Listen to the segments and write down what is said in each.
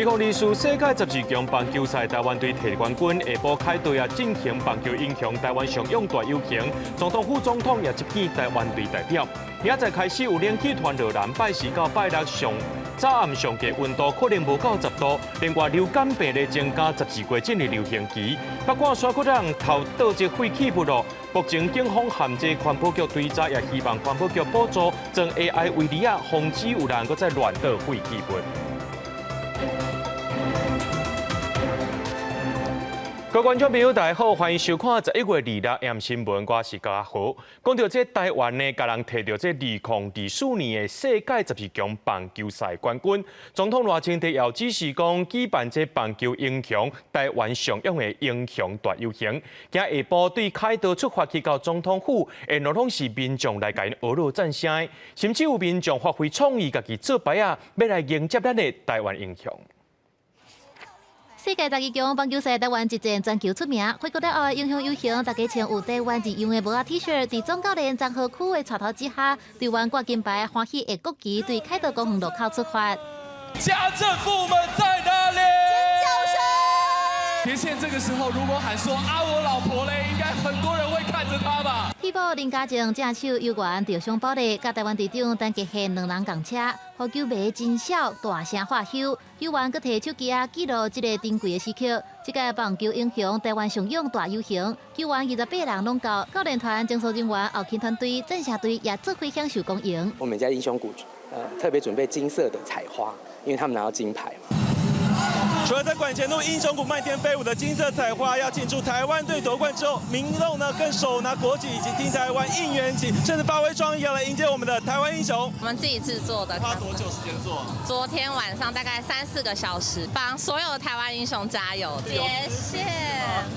2024世界十二強棒球賽，台灣隊提冠軍，下晡凱道也進行棒球英雄台灣上勇大遊行，總統副總統也接見台灣隊代表。明仔載開始有冷氣團落南拜四到拜六上早暗上低溫度可能無到10度，另外流感病例增加，12月進入流行期。不過煞閣人投倒這廢棄物咯。目前警方和這環保局追查，也希望環保局補助裝 AI 圍籬仔，防止有人閣再亂倒廢棄物。各位觀眾朋友，大家好，歡迎收看11月26 M 新聞，我是高阿豪。講到這台灣呢，共人提著這2024年的世界十二強棒球賽冠軍，總統賴清德也指示講舉辦這棒球英雄台灣上勇的英雄大遊行。今下晡對凱道出發去到總統府，沿路攏是民眾來共𪜶呵咾讚聲，甚至有民眾發揮創意，家己做牌仔，欲來迎接咱的台灣英雄。世界十二強棒球賽，台灣一戰全球出名。回國了後的英雄遊行，大家穿有台灣字樣的帽仔 T-shirt，佇總教練張和區的帶頭之下，隊員掛金牌，歡喜的國旗對凱道公園路口出發。家政婦們在哪裡？尖叫聲！連線這個時候如果喊說啊我老婆嘞，應該很多人會看着他吧。替補林家正正手球員趙雙寶麗，佮台灣隊長陳傑憲兩人仝車，予球迷真笑大聲喝咻，球員閣提手機仔記錄這个珍貴的時刻。這屆棒球英雄台灣上勇大遊行，球員28人攏到，教練團、技術人員、後勤團隊、贊助隊也做伙享受光榮。我們在英雄谷，特別準備金色的彩花，因為他們拿到金牌嘛。除了在館前路英雄谷漫天飛舞的金色彩花，要慶祝台灣隊奪冠之後，民眾呢更手拿國旗以及聽台灣應援旗，甚至發揮創意要來迎接我們的台灣英雄。我們自己製作的。花多久時間做？昨天晚上大概三四個小時，幫所有的台灣英雄加油。謝謝。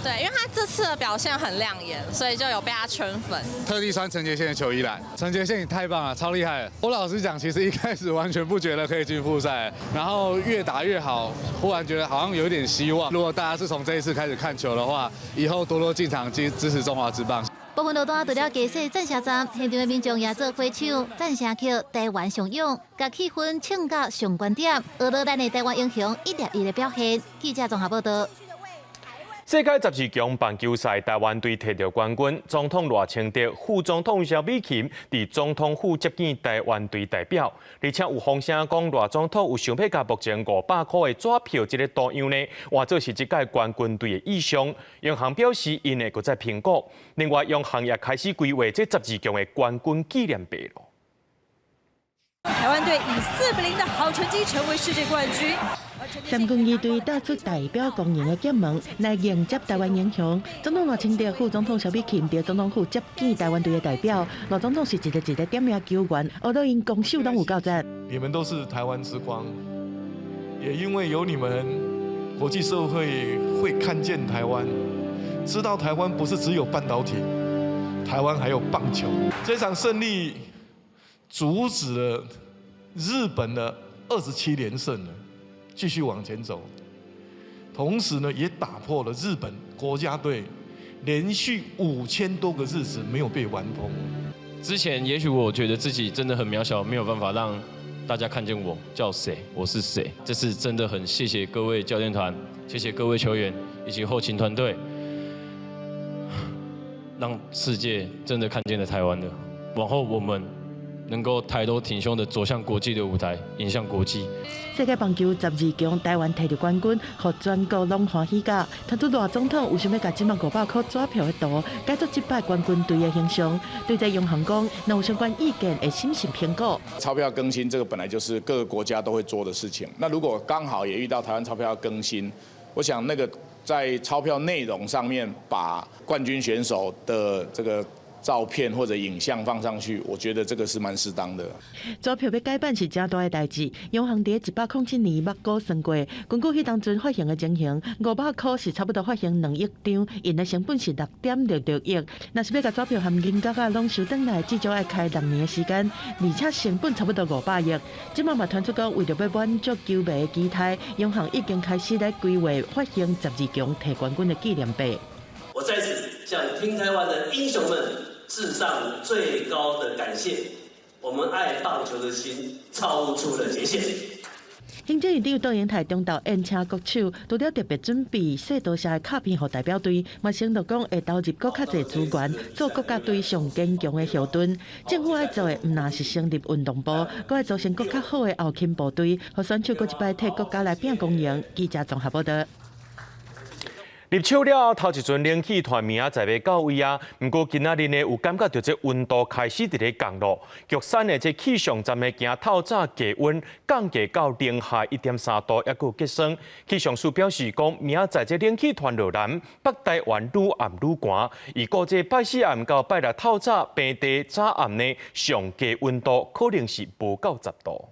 對，因為他這次的表現很亮眼，所以就有被他圈粉。特地穿陳傑憲的球衣來，陳傑憲你太棒了，超厲害！我老實講，其實一開始完全不覺得可以進複賽，然後越打越好，忽然覺得好像有點希望。如果大家是從這一次開始看球的話，以後多多進場支持中華職棒。部分路段除了加設讚聲站，現場的民眾也做伙唱讚聲曲《台灣上勇》，共氣氛唱到上懸點，呵咾咱的台灣英雄一粒一的表現。記者綜合報道。世界十二強棒球賽，台灣隊提著冠軍，總統賴清德、副總統蕭美琴佇總統府接見台灣隊代表，而且有風聲講賴總統有想欲共目前500塊的紙票這个圖樣呢，換做是這屆冠軍隊的意象。央行表示，𪜶會閣再評估。另外，央行也開始規劃這十二強的冠軍紀念幣咯。台灣隊以4比0的好成績成為世界冠軍。三軍儀隊帶出代表光榮的劍門來迎接台灣英雄。總統賴清德、副總統蕭美琴佇總統府接見台灣隊的代表。賴總統是一个一个點名球員，呵咾𪜶攻守攏有夠讚。你們都是台灣之光，也因為有你們，國際社會會看見台灣，知道台灣不是只有半導體，台灣還有棒球。這場勝利阻止了日本的27連勝了。繼續往前走，同時呢，也打破了日本國家隊連續5000多個日子沒有被完封。之前也許我覺得自己真的很渺小，沒有辦法讓大家看見我叫誰，我是誰。這次真的很謝謝各位教練團，謝謝各位球員以及後勤團隊，讓世界真的看見了台灣的。往後我們能夠抬頭挺胸的走向國際的舞台，迎向國際。世界棒球十二強，台灣提著冠軍，予全國攏歡喜甲。傳出賴總統有想欲共這擺500塊紙票的圖，改做這擺冠軍隊的形象。對這央行講，若有相關意見會審慎評估。鈔票更新這個本來就是各個國家都會做的事情。那如果剛好也遇到台灣鈔票要更新，我想那個在鈔票內容上面把冠軍選手的這個照片或者影像放上去，我覺得這個是蠻適當的。紙票欲改版是誠大的代誌，央行佇107年捌估算過，根據彼當陣發行的情形，五百塊是差不多發行2億張，印的成本是6.66億。若是欲共紙票和銀角仔攏收轉來，至少愛開6年的時間，而且成本差不多500億。這擺嘛傳出講，為著欲滿足球迷的期待，央行已經開始來規劃發行十二強提冠軍的紀念幣。我在此向聽台灣的英雄們致上最高的感謝，我們愛棒球的心超出了界限。行政院長卓榮泰中晝宴請國手，除了特別準備細多謝的卡片予代表隊，嘛承諾講會投入閣較濟資源，做國家隊上堅強的後盾。政府愛做的毋但是成立運動部，閣愛組成閣較好的後勤部隊，予選手閣一擺替國家來拼光榮。記者綜合報導。入秋了後，頭一陣冷氣團明仔載欲到位啊！毋過今仔日呢，有感覺著這溫度開始佇咧降落。玉山的這氣象站的今透早低溫降低到零下1.3度，猶閣有結霜。氣象署表示講，明仔載這冷氣團落南，北台灣愈暗愈寒。預估這拜四暗到拜六透早，平地早暗呢上低溫度可能是無到10度。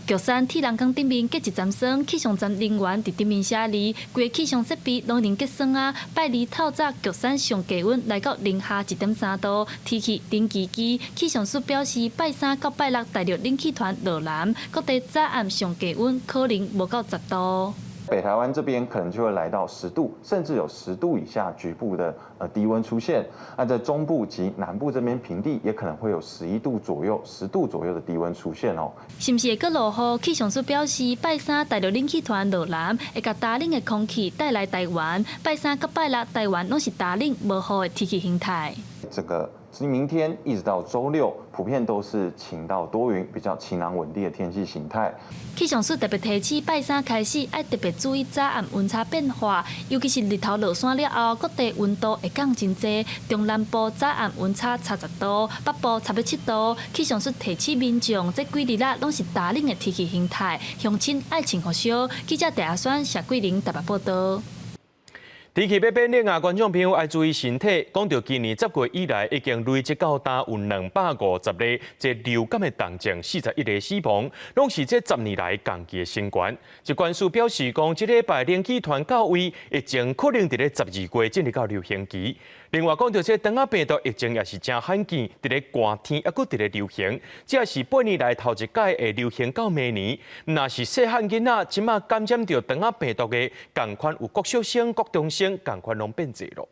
玉山鐵人崗頂面結一層霜，氣象站人員佇頂面寫字，規个氣象設備攏已經結霜啊！拜二透早玉山上低溫來到零下1.3度，天氣冷吱吱。氣象署表示，拜三到拜六大陸冷氣團落南，各地早暗上低溫可能無到10度。北台灣這邊可能就會來到十度，甚至有10度以下局部的低溫出現。那在中部及南部這邊平地也可能會有11度左右、10度左右的低溫出現哦。是毋是會閣落雨？氣象署表示，拜三大陸冷氣團落南，會共乾冷的空氣帶來台灣。拜三佮拜六，台灣攏是乾冷無雨的天氣形態。這個明天一直到週六，普遍都是晴到多雲，比較晴朗穩定的天氣形態。氣象署特別提醒，拜三開始愛特別注意早暗溫差變化，尤其是日頭落山了後，各地溫度會降真濟。中南部早暗溫差差10度，北部差欲7度。氣象署提醒民眾，這幾日啊攏是乾冷的天氣形態，鄉親愛穿予燒。記者鄭阿選、謝桂玲台北報導。天氣欲變冷啊，觀眾朋友愛注意身體。講著今年10月以來，已經累積到今有250例這流感的重症，41個死亡，攏是這10年來同期的新高。疾管署表示講，這禮拜冷氣團到位，疫情可能佇咧12月進入到流行期。另外講著這腸仔病毒疫情也是誠罕見，佇咧寒天猶閣佇咧流行，這是8年來頭一擺會流行到明年。若是細漢囡仔，這馬感染著腸仔病毒的，仝款有國小生、國中生，仝款攏變濟囉。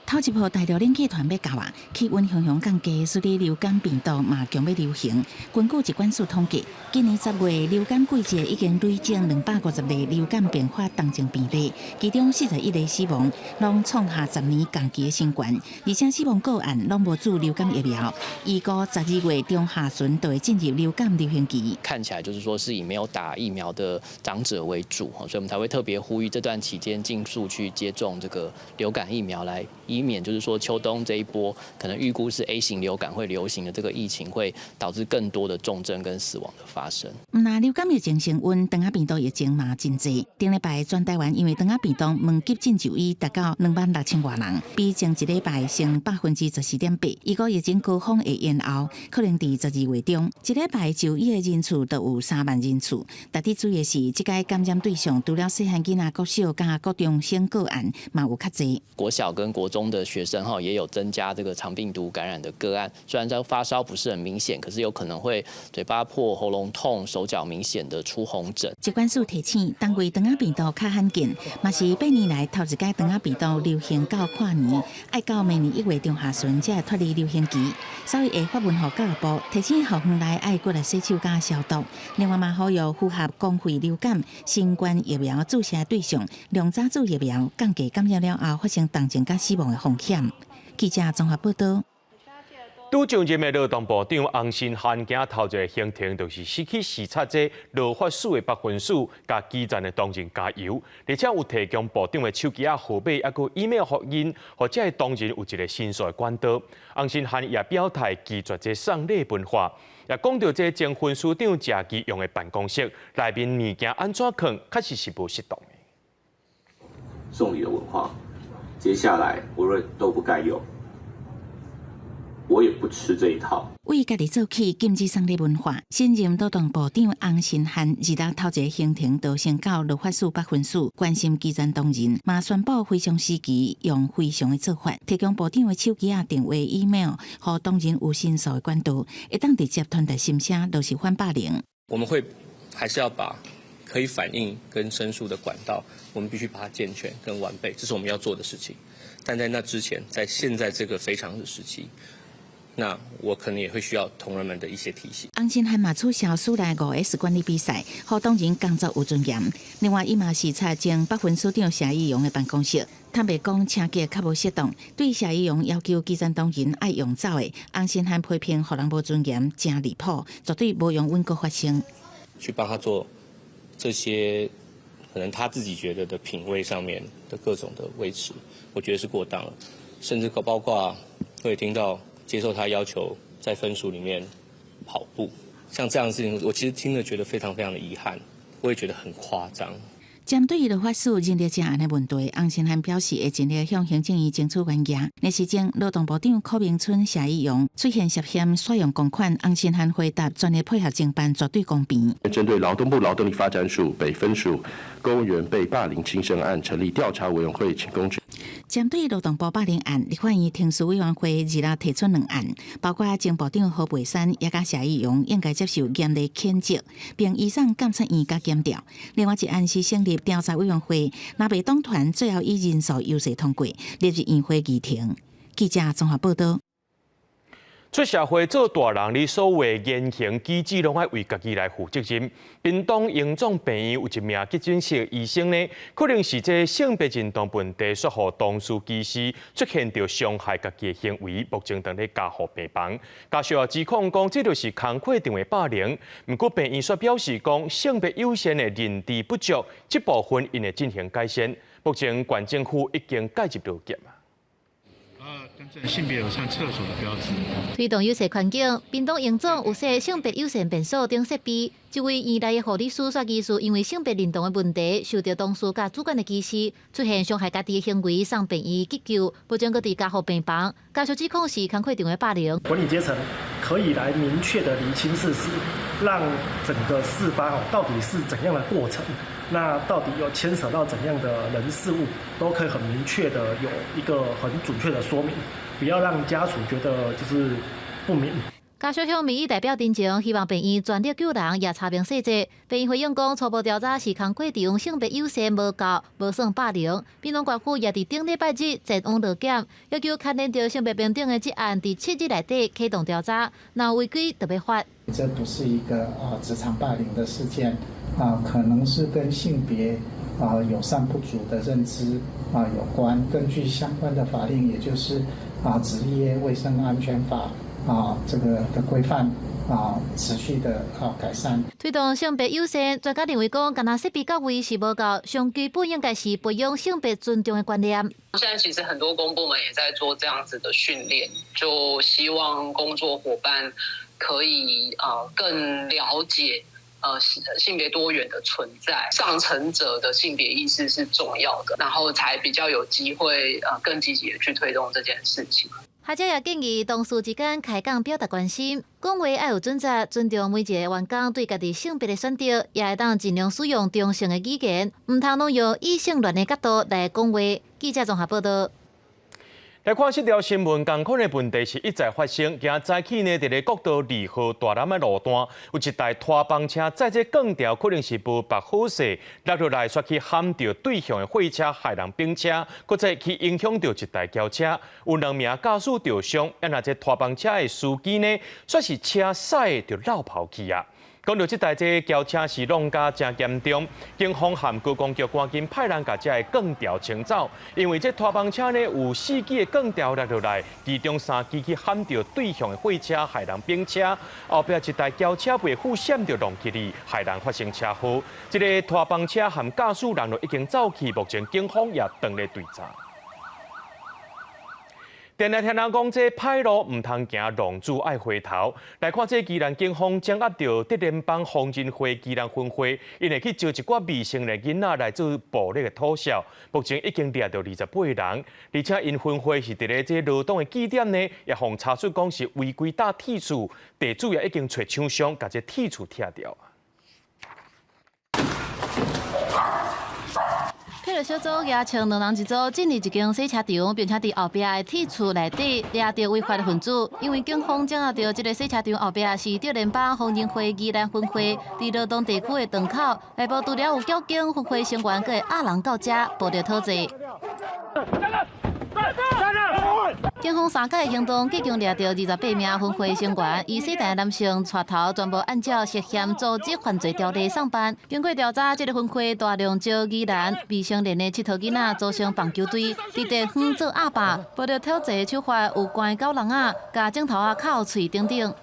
頭一波大陸冷氣團欲到啊，氣溫雄雄降低，所以流感病毒嘛強欲流行。根據疾管署統計，今年10月流感季節已經累積250例流感併發重症病例，其中41個死亡，攏創下10年同期的新高。而且死亡個案攏無注流感疫苗，預估12月中下旬就會進入流感流行期。看起來就是說是以沒有打疫苗的長者為主，所以我們才會特別呼籲這段期間盡速去接種這個流感疫苗來。以免就是說秋冬這一波可能預估是 A 型流感會流行的這個疫情，會導致更多的重症跟死亡的發生。毋但流感疫情升溫，腸仔病毒疫情嘛真濟。頂禮拜全台灣因為腸仔病毒門急診就醫達到26,000外人，比前一禮拜升14.8%。預估疫情高峰會延後，可能佇12月中。一禮拜就醫的人次都有3萬人次。值得注意的是，這屆感染對象除了細漢囡仔、國小佮國中生個案，嘛有較濟。國小跟國中的學生哈也有增加這個腸病毒感染的個案，雖然在發燒不是很明顯，可是有可能會嘴巴破、喉嚨痛、手腳明顯的出紅疹。疾管署提醒，冬季腸仔病毒較罕見，嘛是8年來頭一擺腸仔病毒流行到跨年，愛到明年1月中下旬才會脫離流行期，所以會發文予教育部提醒校園內愛閣來洗手佮消毒。另外嘛，呼籲符合公費流感、新冠疫苗注射對象，量早注疫苗，降低感染了後發生重症佮死亡的風險。記者綜合報導。拄上任的勞動部長洪申翰今頭一个行程，就是去視察這羅發署的北分署，共基層的同仁加油，而且有提供部長的手機仔號碼，猶閣 email 予𪜶，予這个同仁有一个申訴的管道。洪申翰也表態拒絕這送禮文化，也講著這前分署長謝其用的辦公室內面物件按怎囥，確實是無適當的。送禮的文化，接下來無論都不該有。我也不吃這一套。為家己做起禁止送禮文化，新任勞動部長洪申翰二日頭一个行程就先到羅發署北分署關心基層同仁，嘛宣布非常時期用非常的做法，提供部長的手機仔電話、email，予同仁有申訴的管道，會當直接傳達心聲，就是反霸凌。我們會還是要把可以反映跟申訴的管道，我們必須把它健全跟完備，這是我們要做的事情。但在那之前，在現在這個非常的時期，那我可能也會需要同仁們的一些提醒。洪申翰嘛取消署內5S 管理比賽，予同仁工作有尊嚴。另外，伊嘛視察前北分署長謝宜容的辦公室，坦白講，清潔較無適當。對謝宜容要求基層同仁愛用走的，洪申翰批評予人無尊嚴，誠離譜，絕對無容允閣發生。去幫他做這些可能他自己覺得的品味上面的各種的維持，我覺得是過當了，甚至包括會聽到接受他要求在分署裡面跑步，像這樣的事情，我其實聽了覺得非常非常的遺憾，我也覺得很誇張。針對伊律法司人力證案的問題，洪申翰表示會盡力向行政院爭取懸額。那時陣，勞動部長柯銘春、謝宜容出現涉嫌使用公款，洪申翰回答全力配合偵辦，絕對公平。針對勞動部勞動力發展署北分署公務員被霸凌輕生案成立調查委員會，請公針對勞動部霸凌案，立法院程序委員會二日提出兩案，包括前部長何佩珊也佮謝宜容應該接受嚴厲譴責，並移送監察院佮檢調。另外一案是成立調查委員會，若袂黨團最後以人數優勢通過，列入院會議程。記者綜合報道。出社會做大人，你所有言行舉止攏愛為家己來負責任。屏東榮總病院有一名急診室醫生呢，可能是這性別認同問題，煞予同事歧視，出現著傷害家己的行為，目前正佇加護病房。家屬也指控講，這就是工課場的霸凌。毋過病院卻表示講，性別友善的認知不足，這部分𪜶會進行改善。目前縣政府已經介入調解。性別友善廁所的標誌，推動友善環境。屏東榮總有設性別友善便所等設備。這位院內的護理師煞疑似因為性別認同的問題，受到同事佮主管的歧視，出現傷害家己的行為，送病院急救，目前閣佇加護病房。家屬指控是工課場的霸凌。管理階層可以來明確的釐清事實，讓整個事發到底是怎樣的過程，那到底有牽扯到怎樣的人事物，都可以很明確的有一個很準確的說明，不要讓家屬覺得就是不明。家屬向民意代表陳情，希望病院全力救人，也查明細節。病院回應講，初步調查是工課場性別友善無夠，無算霸凌。屏東縣府也佇頂禮拜日前往落檢，要求牽連著性別平等的這案，佇7日內底啟動調查，若違規就欲罰。這不是一個啊職場霸凌的事件啊，可能是跟性別啊友善不足的認知啊有關。根據相關的法令，也就是啊職業衛生安全法。啊，這個的規範啊，持續的啊改善。推動性別友善，專家認為講，干焦設備到位是無夠，上基本應該是培養性別尊重的觀念。現在其實很多公部門也在做這樣子的訓練，就希望工作夥伴可以更了解性別多元的存在，上層者的性別意識是重要的，然後才比較有機會更積極的去推動這件事情。學者也建議同事之間開講表達關心，講話愛有準則，尊重每一個員工對家己性別的選擇，也會當盡量使用中性的語言，毋通攏用異性戀的角度來講話。記者綜合報道。來看這條新聞，仝款的問題是一再發生。今早起呢，佇咧國道2號大湳的路段，有一台拖房車載這鋼條，可能是無縛好勢，落落來，煞去撼著對向的貨車，害人反車，閣再去影響著一台轎車，有兩名駕駛著傷。啊，若這拖房車的司機呢，煞是車駛就落跑去啊。講著這台這轎車是弄甲誠嚴重，警方和高工局趕緊派人共這个鋼條清走，因為這拖房車呢有四支的鋼條落落來，其中三支去撼著對向的貨車，害人反車，後壁一台轎車袂赴閃著撞起去，害人發生車禍。這个拖房車和駕駛人都已經走去，目前警方也正咧追查。定定聽人講，這歹路毋通行，浪子愛回頭。來看這宜蘭警方掌握著竹聯幫瘋人會宜蘭分會，𪜶會去招一寡未成年囡仔來做暴力的討潲。目前已經掠著28人，而且𪜶分會是佇咧這羅東的據點呢，也予查出講是違規搭鐵厝，地主也已經揣廠商共這鐵厝拆掉。配合小組舉槍兩人一組進入一間洗車場，並且佇後壁的鐵厝內底掠著違法分子。因為警方掌握著這个洗車場後壁是竹聯幫瘋人會宜蘭分會佇羅東地區的檔口，內部除了有繳警分會成員，閣會押人到遮暴力討債。警方三屆行動，共掠著28名分會成員，以細漢男性帶頭，全部按照涉嫌組織犯罪條例送辦。經過調查，這个分會大量招宜蘭未成年的𨑨迌囡仔組成棒球隊，佇地方做鴨霸，暴力挑賊手法有關狗籠仔、共指頭仔敲喙等等。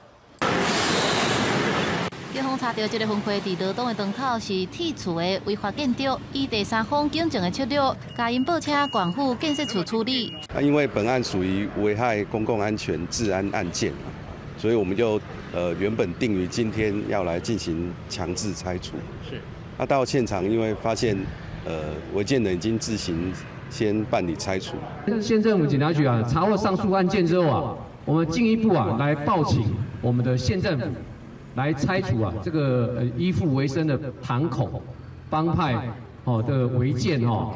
警方查著這个分會佇羅東的門口是鐵厝的違法建築，以第三方舉證的策略，共𪜶報請縣府建設處處理。啊，因為本案屬於危害公共安全治安案件，所以我們就原本定於今天要來進行強制拆除。是。啊，到現場因為發現違建人已經自行先辦理拆除。縣政府警察局啊，查獲上述案件之後啊，我們進一步啊來報請我們的縣政府。來拆除啊，這個依附為生的堂口幫派哦的違建哦。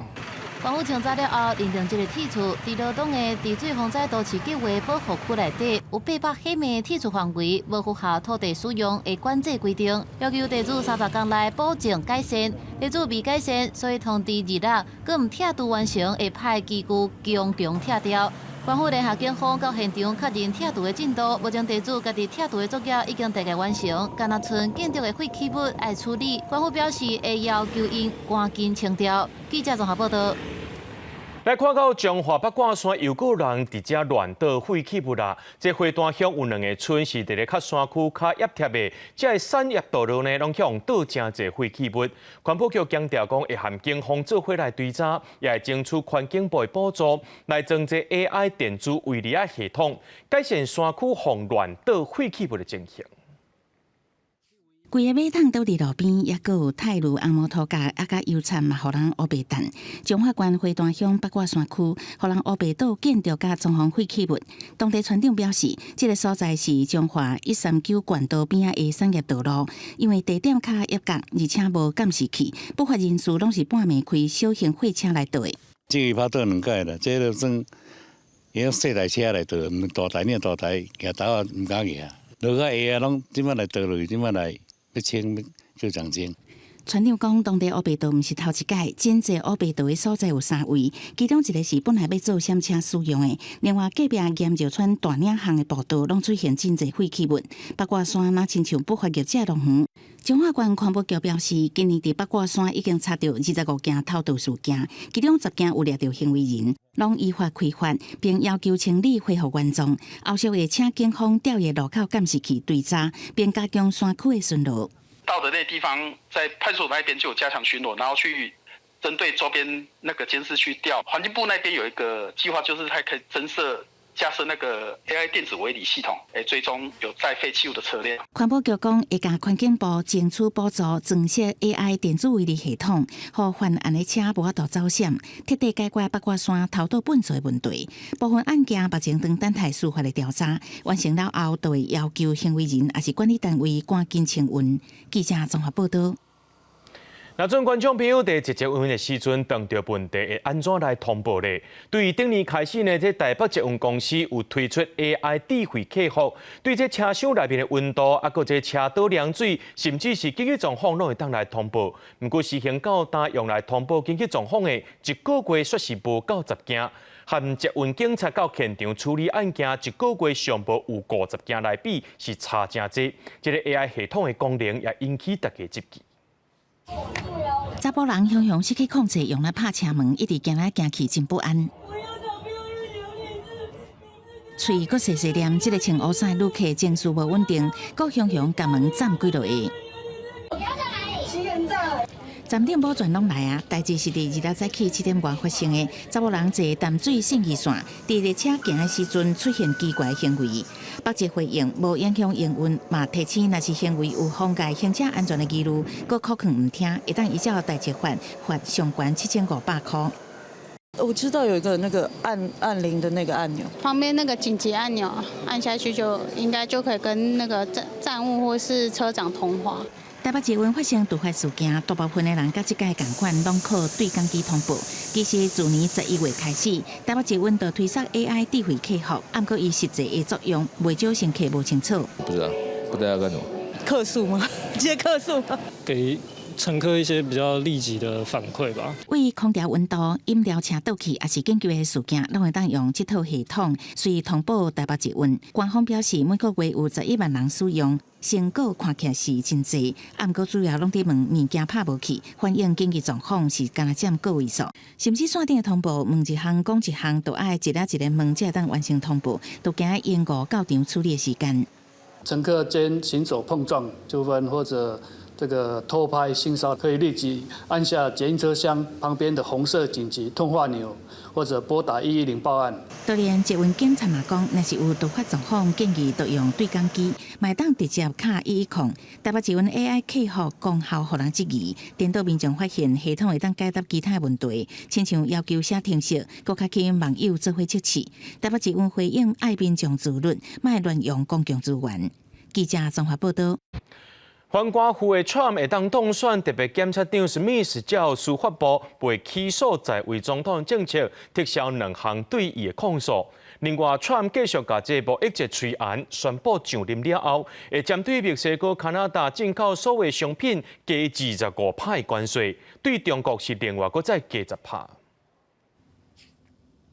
縣府清查了後，認定這个鐵厝佇羅東的治水防災都市計畫保護區內底有800平米鐵厝範圍，無符合土地使用的管制規定，要求地主30天內補正改善。地主未改善，所以通知二日，閣毋拆除完成，會派機具強強拆掉。縣府聯合警方到現場確認拆除的進度，目前地主家己拆除的作業已經大概完成，干焦賰建築的廢棄物愛處理。縣府表示會要求𪜶趕緊清掉。記者綜合報道。來看到彰化八卦山又閣有人佇遮亂倒廢棄物啦。這花壇鄉有兩個村是佇咧較山區較壓貼的，這个產業道路呢，攏予人倒誠濟廢棄物。環保局強調講，會和警方做伙來追查，也會爭取環境部的補助，來裝這 AI 電子圍籬仔系統，改善山區防亂倒廢棄物的情形。規个馬桶倒佇路邊，抑閣有泰魯紅毛塗膠，啊佮油漆嘛，予人烏白擲。彰化縣花壇鄉八卦山區，予人烏白倒建築佮裝潢廢棄物。當地村長表示，這个所在是彰化139縣道邊仔的產業道路，因為地點較狹窄，而且無監視器，不法人士攏是半暝開小型貨車來倒的。這個拍倒兩擺啦，這个算用細台車來倒，毋大台呢大台舉斗仔毋敢舉，落較下啊，攏這擺來倒落去，這擺來。欲清叫人清。村長講，當地烏白倒毋是頭一擺，真濟烏白倒的所在有三位，其中一个是本來欲做閃車使用的，另外隔壁鹽石村大嶺巷的步道攏出現真濟廢棄物，八卦山若親像不法業者樂園。彰化縣環保局表示，今年佇八卦山已經查著25件偷倒事件，其中10件有掠著行為人，攏依法開罰，並要求清理恢復原狀。後續會請警方調閱路口監視器追查，並加強山區的巡邏。到的那地方，在派出所那邊就有加強巡邏，然後去針對周邊那個監視去調。環境部那邊有一個計劃，就是它可以增設架設那個 AI 電子圍籬系統，來追蹤有載廢棄物的車輛。環保局講會共環境部爭取補助，裝設 AI 電子圍籬系統，予犯案的車無法度走閃，徹底解決八卦山偷倒糞埽的問題。部分案件目前正等待司法的調查，完成了後，就會要求行為人抑是管理單位趕緊清運。記者綜合報道。那陣觀眾朋友佇捷運的時陣，碰著問題會按怎來通報咧？對於頂年開始呢，這台北捷運公司有推出 AI 智慧客服，對這車廂內面的溫度，啊，閣這車道量水，甚至是緊急狀況，攏會當來通報。毋過實行到今用來通報緊急狀況的，一個月煞是無夠10件。和捷運警察到現場處理案件，一個月上無有50件來比，是差誠濟。這个 AI 系統的功能也引起大家質疑。查埔人雄雄失去控制，用來拍車門，一直行來行去，真不安。喙閣細細念，這个穿烏衫的旅客情緒無穩定，閣雄雄共門斬幾落下。站長保全攏來啊！代誌是佇2日早起7點外發生的。查某人坐淡水信義線，佇列車行的時陣出現奇怪行為。北捷回應無影響營運，嘛提醒若是行為有妨礙行車安全的疑慮，閣苦勸毋聽，會當依照代捷法罰上懸7500箍。我知道有一個那個按按鈴的那個按鈕，旁邊那個緊急按鈕按下去就應該就可以跟那個站站務或是車長通話。台北捷運發生突發事件，大部分的人佮這擺仝款，攏靠對講機通報。其實自年11月開始，台北捷運就推出 AI 智慧客服，毋過伊實際的作用，袂少乘客無清楚。不知道，不知道要幹什麼。客訴嗎？接客訴嗎？給乘客一些比較立即的反饋吧。為空調溫度、飲料車倒去，抑是緊急的事件，攏會當用這套系統隨通報台北捷運。官方表示，每個月有11萬人使用，成果看起來是真濟。啊，毋過主要攏佇問物件拍無去，反映緊急狀況是干焦佔個位數。甚至線頂的通報，問一項講一項，都愛一个一个問，才會當完成通報，都驚延誤到場處理的時間。乘客間行走碰撞糾紛或者這個偷拍性騷擾，可以立即按下捷運車廂旁邊的紅色緊急通話鈕，或者撥打110報案。當然，捷運警察嘛講，若是有突發狀況，建議著用對講機，嘛會當直接敲110。台北捷運 AI 客服功效予人質疑，顛倒民眾發現系統會當解答其他問題，親像要求寫程式，閣較去網友做伙測試。台北捷運回應愛民眾自律，莫亂用公共資源。記者綜合報道。反官府的川普會當當選特別檢察長史密斯，照司法部袂起訴在位總統政策，撤銷兩項對伊的控訴。另外，川普繼續共這個貿易戰催案宣布上任了後，會針對墨西哥、加拿大進口所有商品加25%關稅，對中國是另外閣再加10%。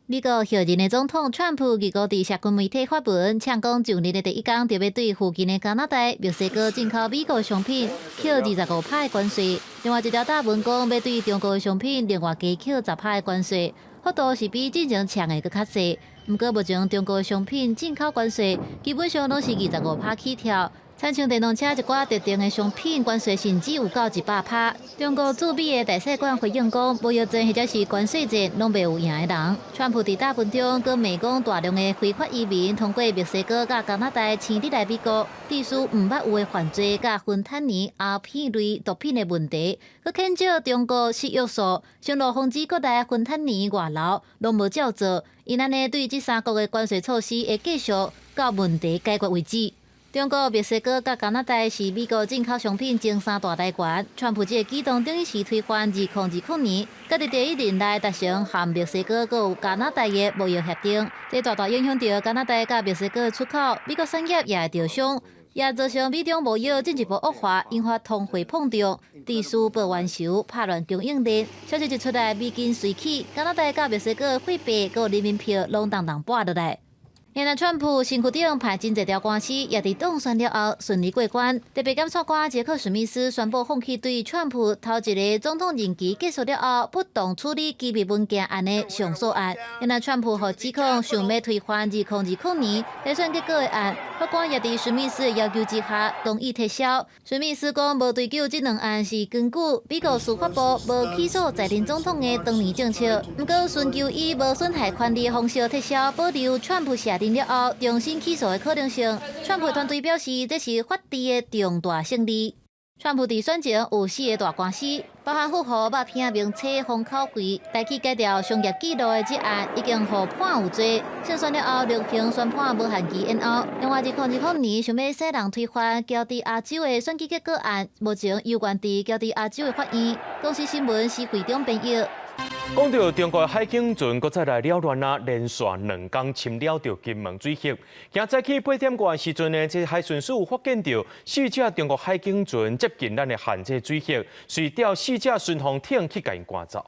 美國候任的總統川普預告佇社群媒體發文，嗆講上任的第一工就欲對附近的加拿大、墨西哥進口美國商品扣25%的關稅。另外一條貼文講，欲對中國的商品另外加扣10%的關稅，幅度是比之前嗆的閣較濟。毋過目前中國的商品進口關稅基本上攏是25%起跳。親像電動車一寡特定的商品關稅甚至有到100%。中國駐美的大使館回應講，貿易戰或者是關稅戰，攏袂有贏的人。川普佇貼文中，閣罵講大量的非法移民通過墨西哥佮加拿大潛入來美國，致使毋捌有的犯罪佮芬坦尼、鴉片類毒品的問題，閣譴責中國失約束，承諾防止國內芬坦尼外流，攏無照做。伊按呢對這三國的關稅措施會繼續到問題解決為止。中國、墨西哥佮加拿大是美國進口商品前三大來源。川普這個舉動等於是推翻2020年，佮佇第一任內達成和墨西哥閣有加拿大的貿易協定，這大大影響著加拿大佮墨西哥的出口，美國產業也會著傷，也造成美中貿易進一步惡化，引發通貨膨脹，致使報冤仇，拍亂供應鏈。消息一出來，美金隨起，加拿大佮墨西哥貨幣閣人民幣攏重重跋落來。現在川普身軀頂派真濟條官司，也佇當選了後順利過關。特別檢察官傑克史密斯宣布放棄對川普頭一个總統任期結束了後不當處理機密文件案的上訴案。現在川普予指控想欲推翻2020年大選結果的案，法官也佇史密斯的要求之下同意撤銷。史密斯講無追究這兩案是根據美國司法部無起訴在任總統的當年政策。毋過尋求以無損害權利的方式撤銷，保留川普卸任了後重新起訴的可能性。川普團隊表示，這是法治的重大勝利。川普佇選前有四个大官司，包含富豪肉片名冊封口費、代去改掉商業記錄的這案，已經予判有罪。勝選了後，量刑宣判無限期延後。另外，2020年想欲使人推翻喬治亞州的選舉結果案，目前猶懸佇喬治亞州的法院。公視新聞施會長編譯。講到中國海警船，閣再來擾亂啊！連續兩工侵擾著金門水域。今早起8點外時陣呢，這海巡署發現著四隻中國海警船接近咱的限制水域，遂調四隻巡防艇去共𪜶趕走。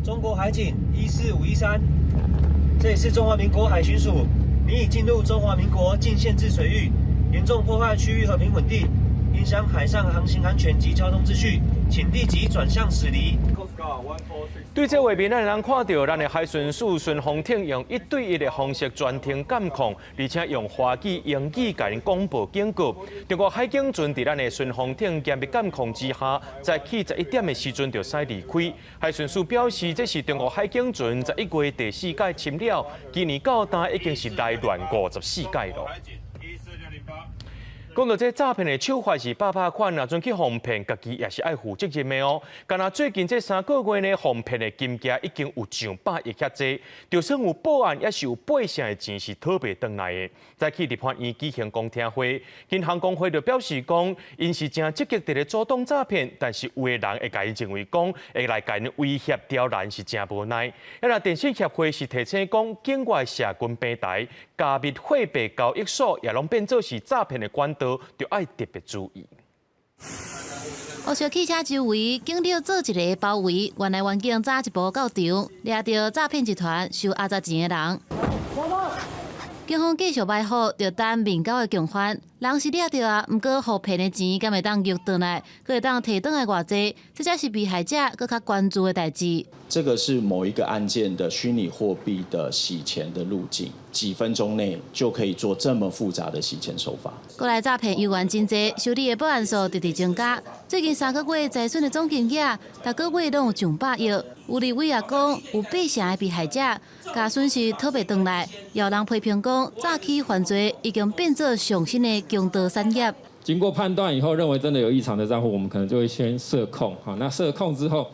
中國海警14513，這裡是中華民國海巡署，你已進入中華民國禁限制水域，嚴重破壞區域和平穩定，影響海上航行安全及交通秩序，請立即轉向駛離。對這畫面，咱會當看著咱的海巡署巡防艇用一對一的方式全程監控，而且用華語、英語共𪜶廣播警告。中國海警船佇咱的巡防艇嚴密監控之下，早起11點的時陣就駛離開。海巡署表示，這是中國海警船11月第四擺侵擾，今年到今已經是來亂54擺囉。講到這詐騙的手法是百百款啊，陣去予騙，家己也是愛負責任的哦。干焦最近這3個月呢，予騙的金額已經有上百億遐濟，就算有報案，也是有八成的錢是討袂轉來的。早起立法院舉行公聽會，銀行公會就表示講，𪜶是誠積極佇咧阻擋詐騙，但是有的人會共𪜶認為講，會來共𪜶威脅刁難是誠無奈。啊，若電信協會是提醒講，境外社群平台、加密貨幣交易所也攏變做是詐騙的管道，就愛特別注意。烏色汽車周圍，警力做一个包圍，原來員警早一步到場，掠著詐騙集團收阿雜錢的人。警方繼續埋伏，就等面交的共犯。人是掠著啊，毋過予騙的錢敢會當玉轉來，閣會當提轉來偌濟，這才是被害者閣較關注的代誌。這個是某一個案件的虛擬貨幣的洗錢的路徑，幾分鐘內就可以做這麼複雜的洗錢手法。國內詐騙猶原真濟，受理的報案數直直增加。最近3個月財損的總金額，逐個月攏有上百億。有立委也講，有八成的被害者共損失討袂轉來，有人批評講，詐欺犯罪已經變做上新的強盜產業。經過判斷以後，認為真的有異常的賬戶，我們可能就會先設控。哈，那設控之後，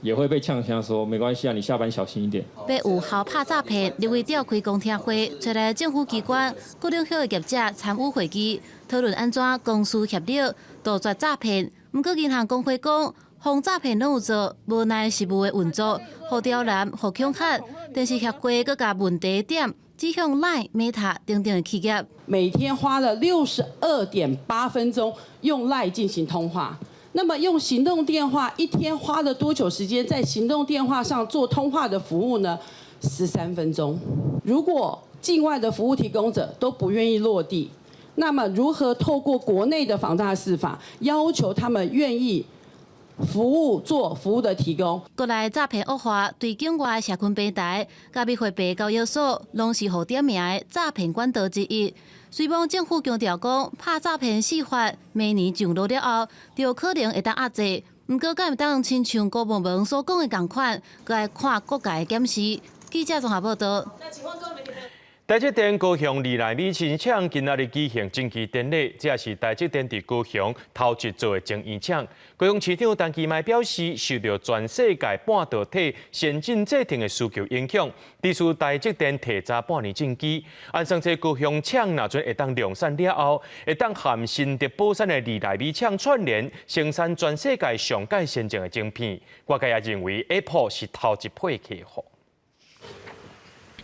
也會被嗆聲說，沒關係啊，你下班小心一點。欲有效拍詐騙，立委召開公聽會，揣來政府機關、各領域的業者參與會議，討論按怎公私協力杜絕詐騙。毋過銀行公會講，防詐騙攏有做，無奈實務的運作，予刁難、予恐嚇，電視協會閣共問題點指向 Line、Meta 等等的企業。每天花了62.8分鐘用 Line 進行通話。那麼用行動電話一天花了多久時間在行動電話上做通話的服務呢？13分鐘。如果境外的服務提供者都不願意落地，那麼如何透過國內的防詐釋法，要求他們願意服務做服務的提供？國內詐騙惡化，對境外社群平台、加密貨幣交易所，攏是予點名的詐騙管道之一。雖罔政府強調講，拍詐騙四法，明年上路了後，就可能會當壓制。毋過，敢會當親像郭文文所講的仝款，閣愛看各界的檢視。記者綜合報道。台積電高雄二奈米新廠今仔日舉行晶基典禮，這也是台積電佇高雄頭一座的晶圓廠。高雄市長陳其邁表示，受著全世界半導體先進製程的需求影響，支持台積電提早半年進基。按算這高雄廠若陣會當量產了後，會當和新竹寶山的二奈米廠串聯，生產全世界上蓋先進的晶片。外界也認為 Apple 是頭一批客戶。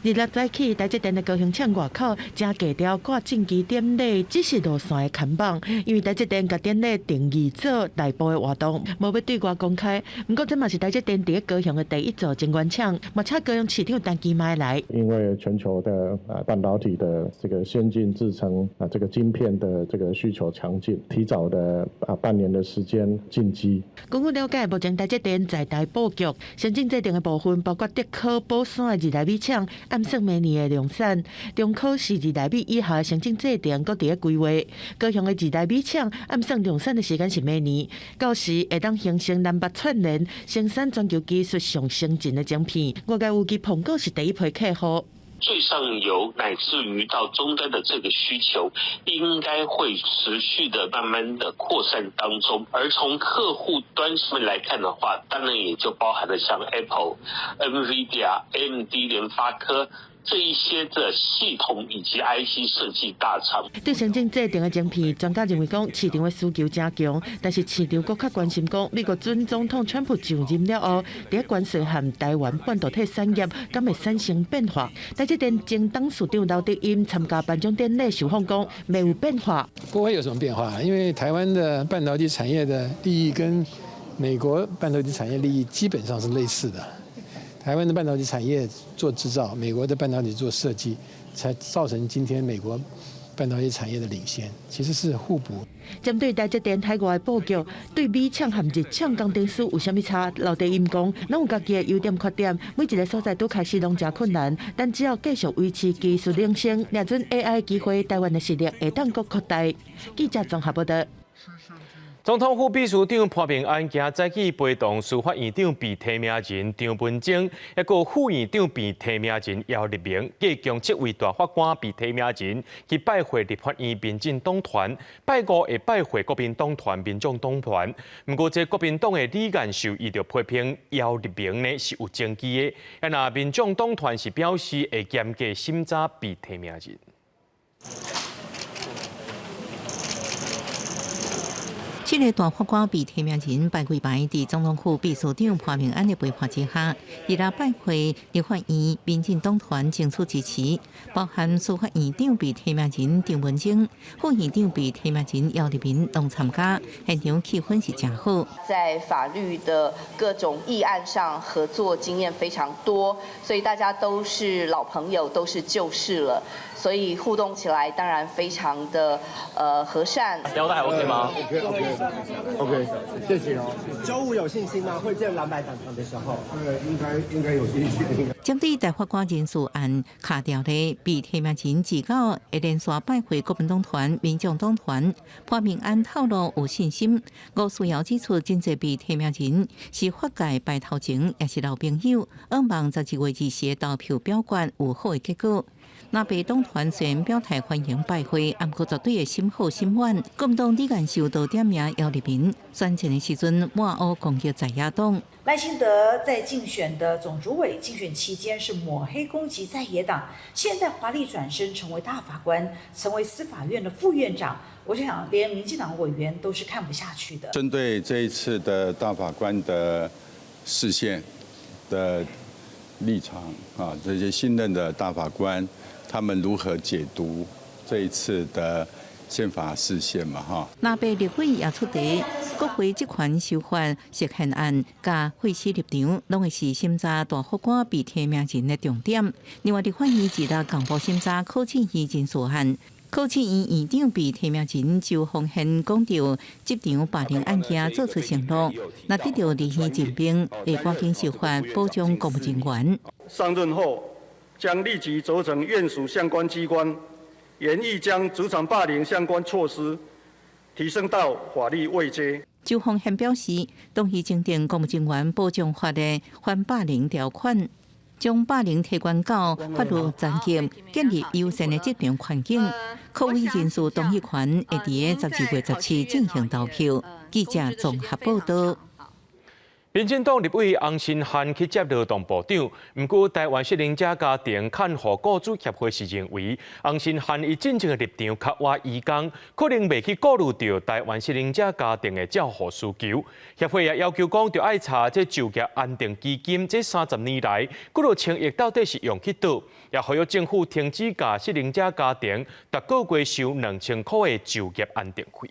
二六早起，台積電的高雄廠外口誠低調掛晶基典禮，只是路線的看板。因為台積電共典禮定義做內部的活動，無欲對外公開。毋過這嘛是台積電佇高雄的第一座晶圓廠，嘛請高雄市長陳其邁來。因為全球的半導體的這個先進製程啊，這個晶片的這個需求強勁，提早的半年的時間進基。根據了解，目前台積電在台布局先進製程的部分，包括竹科寶山的二奈米廠。按算明年的量產，中科是二奈米以下先進製程，閣佇咧規劃。高雄的二奈米廠按算量產的時間是明年，到時會當形成南北串聯，生產全球技術上先進的晶片。外界預計蘋果是第一批客戶。最上游乃至於到終端的這個需求，應該會持續的慢慢的擴散當中。而從客戶端上面來看的話，當然也就包含了像 Apple、NVIDIA、AMD、聯發科這一些的系統以及 IC 設計大廠。對先進製程的晶片，專家認為講市場的需求誠強，但是市場閣較關心講，美國準總統川普上任了後，佇關稅和台灣半導體產業敢會產生變化？台積電前董事長劉德音參加頒獎典禮受訪講，沒有變化。不會有什麼變化，因為台灣的半導體產業的利益跟美國半導體產業利益基本上是類似的。台灣的半導體產業做製造，美國的半導體做設計，才造成今天美國半導體產業的領先，其實是互補。針對台積電海外布局，對美廠和日廠工程師有啥物差？劉德音講，攏有家己的優點缺點，每一个所在拄開始攏誠困難，但只要繼續維持技術領先，抓準 AI 機會，台灣的實力會當閣擴大。記者綜合報道。總統府秘書長潘孟安今早起陪同司法院長被提名人張文晶，抑閣副院長被提名人姚立明，計共七位大法官被提名人去拜會立法院民進黨團，拜五會拜會國民黨團、民眾黨團。毋過，這國民黨的李彥秀伊就批評姚立明呢是有證據的，啊若民眾黨團是表示會嚴格審查被提名人。七个大法官被提名人排几排，佇總統府秘書長潘孟安的陪伴之下，二六拜會立法院民進黨團爭取支持，包含司法院長被提名人張文晶、副院長被提名人姚立明攏參加，現場氣氛是誠好。在法律的各種議案上合作經驗非常多，所以大家都是老朋友，都是舊識了，所以互動起來當然非常的和善。腰帶還 OK 嗎？OK OK，謝謝哦。周五有信心嗎？會見藍白黨團的時候？應該有信心。針對大法官人事案卡掉的被提名人自告會連續拜會國民黨團、民眾黨團，潘孟安透露有信心。吳思瑤指出，真濟被提名人是法界白頭前，也是老朋友，向望12月24日投票表決有好的結果。藍白黨團雖然表態歡迎拜會，毋過絕對會審好審滿。國民黨李彥秀就點名姚立明，選戰的時陣抹烏攻擊在野黨。賴清德在競選的總主委競選期間是抹黑攻擊在野黨，現在華麗轉身成為大法官，成為司法院的副院長，我就想連民進黨委員都是看不下去的。針對這一次的大法官的釋憲的立場啊，這些新任的大法官，他們如何解讀這一次的憲法釋憲嘛？哈，藍白立委也出題，國會職權修法釋憲案佮廢死立場，攏會是審查大法官被提名人的重點。另外，立法院二六公布審查考試院人事案，考試院院長被提名人周鴻憲講著職場霸凌案件做出承諾，若得著立院任命，會趕緊修法保障公務人員。上任後，將立即責成院屬相關機關，研議將職場霸凌相關措施提升到法律位階。周鴻憲表示，同意增訂公務人員保障法的反霸凌條款，將霸凌提懸到法律層級，建立友善的職場環境。擴委人事動議權會佇12月17進行投票。記者綜合報道。民進黨立委洪申翰去接勞動部長，毋過台灣失能者家庭看護雇主協會是認為，洪申翰伊進前的立場較倚移工，可能袂去顧慮著台灣失能者家庭的照護需求。協會也要求講，著愛查這就業安定基金這30年來幾若千億到底是用去佗，也呼籲政府停止共失能者家庭逐個月收2000箍的就業安定費。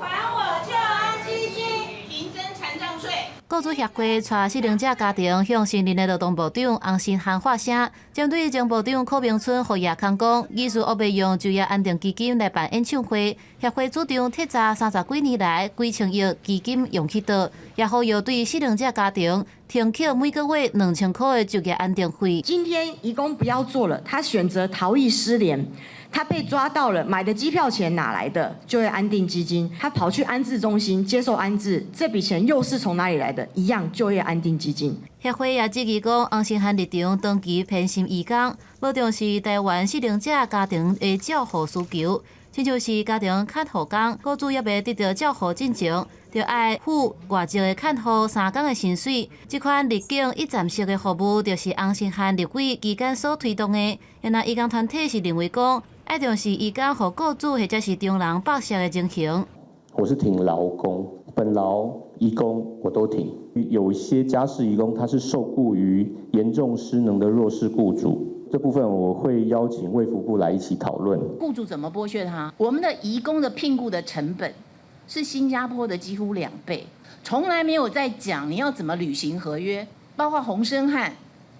還我就安基金，停徵殘障稅。雇主協會帶失能者家庭向新任的勞動部長洪申翰發聲，針對前部長柯銘春予攑空講，疑似烏白用就業安定基金來辦演唱會，協會主張徹查30幾年來幾千億基金用去佗，也呼籲對失能者家庭停扣每個月2000箍的就業安定費。今天移工不要做了，他選擇逃逸失聯。他被抓到了，買的機票錢哪來的？就業安定基金。他跑去安置中心接受安置，這筆錢又是從哪裡來的？一樣就業安定基金。協會也質疑講，洪申翰立場長期偏心移工，無重視台灣失能者家庭的照護需求，親像是家庭看護工，雇主猶未得到照護進前，就愛付外籍的看護3工的薪水。這款入境一站式的服務，就是洪申翰立委期間所推動的。然而，移工團體是認為講，愛重視移工予雇主或者是中人剝削的情形。我是挺勞工，本勞移工我都挺。有一些家事移工，他是受雇於嚴重失能的弱勢雇主，這部分我會邀請衛福部來一起討論。雇主怎麼剝削他？我們的移工的聘僱的成本是新加坡的幾乎2倍，從來沒有在講你要怎麼履行合約。包括洪申翰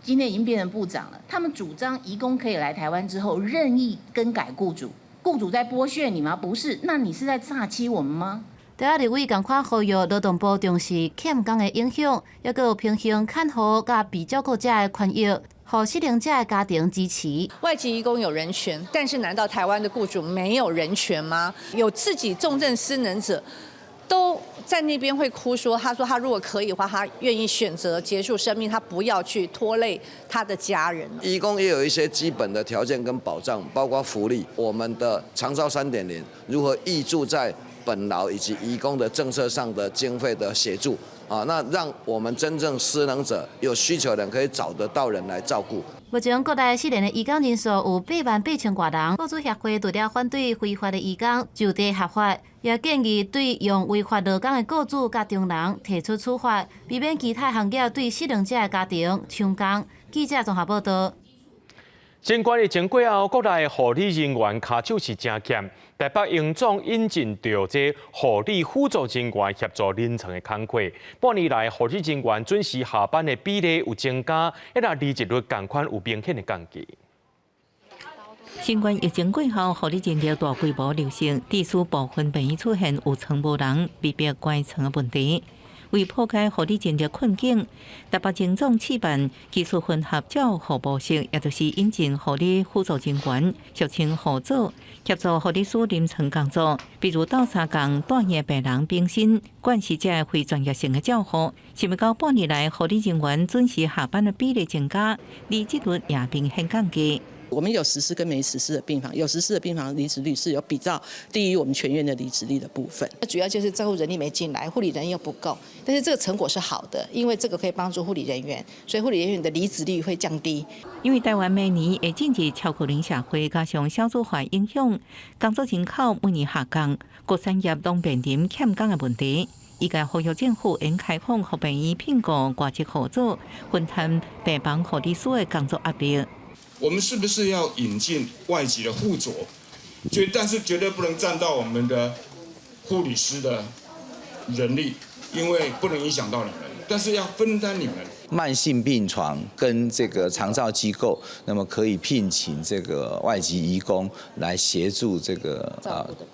今天已經變成部長了，他們主張移工可以來台灣之後任意更改雇主，雇主在剝削你嗎？不是，那你是在詐欺我們嗎？台仔立委仝款呼籲勞動部重視欠工的影響，抑閣有平衡看護佮被照顧者的權益，予失能者的家庭支持。外籍移工有人權，但是難道台灣的雇主沒有人權嗎？有自己重症失能者都在那邊會哭說，他說他如果可以的話，他願意選擇結束生命，他不要去拖累他的家人。移工也有一些基本的條件跟保障，包括福利。我們的長照3.0如何挹注在本勞以及移工的政策上的經費的協助，啊，那讓我們真正失能者有需求的人可以找得到人來照顧。目前國內失能的移工人數有8萬8千外人，雇主協會除了反對非法的移工就地合法，也建議對用違法勞工的雇主佮中人提出處罰，避免其他行業對失能者的家庭搶工。記者綜合報道。新冠疫情過後，國內護理人員跤手是誠欠。台北榮總引進著這護理輔助人員協助臨床的工課。半年來，護理人員準時下班的比例有增加，抑若離職率仝款有明顯的降低。新冠疫情過後，護理人員大規模流失，致使部分病院出現有床無人、被迫關床的問題。為破解護理人力困境，台北榮總試辦技術混合照護模式，也就是引進護理輔助人員，俗稱護佐，協助護理師臨床工作，比如鬥相共住院病人更新、關係這非專業性的照護。想欲到半年來，護理人員準時下班的比例增加，離職率也明顯降低。我們有實施跟沒實施的病房，有實施的病房離職率是有比較低於我們全院的離職率的部分。那主要就是照護人力沒進來，護理人員又不夠，但是這個成果是好的，因為這個可以幫助護理人員，所以護理人員的離職率會降低。因為台灣每年會進入超高齡社會，加上少子化影響，工作人口每年下降，各產業攏面臨欠工的問題。醫界呼籲政府應開放予病院聘僱外籍護佐，分擔病房護理師的工作壓力。我們是不是要引進外籍的護佐？但是絕對不能佔到我們的護理師的人力，因為不能影響到你們，但是要分擔你們。慢性病床跟這個長照機構，那麼可以聘請這個外籍移工來協助這個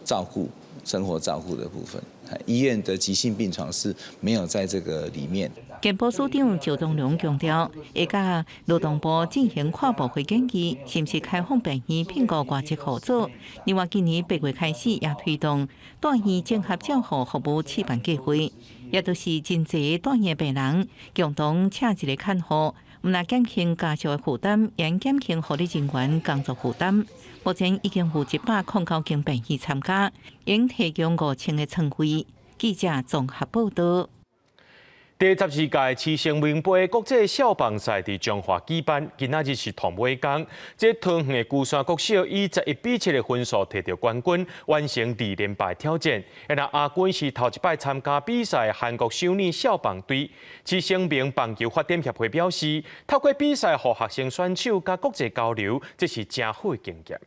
照顧生活照顧的部分。醫院的急性病床是沒有在這個裡面。健保署長趙東龍強調，會佮勞動部進行跨部會研議，是毋是開放病院聘僱外籍護佐？另外，今年8月開始也推動住院綜合照護服務試辦計劃，也就是真濟住院病人共同請一個看護，毋但減輕家屬的負擔，也減輕護理人員工作負擔。目前已經有109間病院參加，應提供5000個床位。記者綜合報道。第12屆獅城明杯國際校棒賽佇彰化舉辦，今仔日是頭尾工。這桃園的龜山國小以11比7的分數摕著冠軍，完成二連敗挑戰。那亞軍是頭一擺參加比賽韓國首爾校棒隊。獅城明棒球發展協會表示，透過比賽予學生選手佮國際交流，這是誠好的經驗。